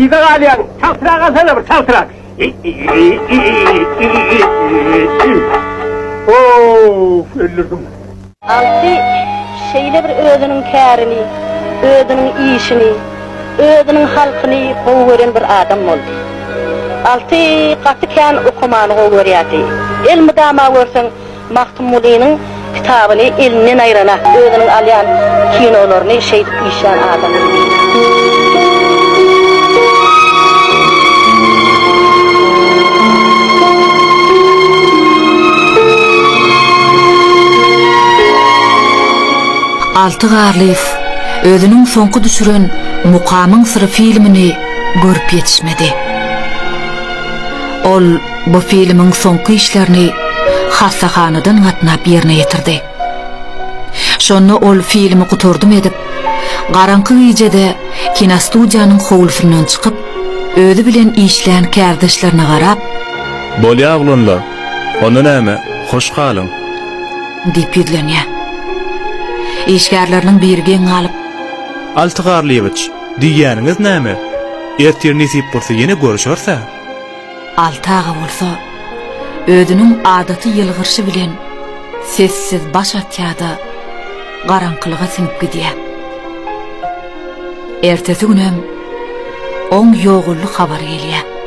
Yza galýaň. Çaltrak alsana bir, çaltrak. Of, öldürdiň. Alty şeýle bir özüniň kärini, özüniň işini, özüniň halkyny gowy gören bir adam boldy. Alty gaty kän okamany gowy görýärdi. Elmydama görseň Magtymgulynyň kitabyny elinden aýrana, özüniň alýan kinolaryny şeýdip işlän adam. Alty Garlyýew özüniň soňky düşüren Mukamyň syry filmini görüp ýetişmedi. Ol bu filmiň soňky işlerini hassahanadan gatnap ýerine ýetirdi. Şonda ol filmi gutardym edip, garaňky gijede kinostudiýanyň howlusyndan çykyp, özi bilen işlän kärdeşlerine garap, Bolýa oglanlar, onda näme, hoş galyň. Diýip ýüzlenýär. Işgärleriniň biri geň galyp. Alty Garlyýewiç, diýýäniňiz näme? Ertir nesip bolsa ýene görüşeris-ä? Alty aga bolsa özüniň adaty ýylgyrşy bilen sessiz baş atýar-da, garaňkylyga siňip gidýär. Ertesi günem oň ýogaldy habary gelýär.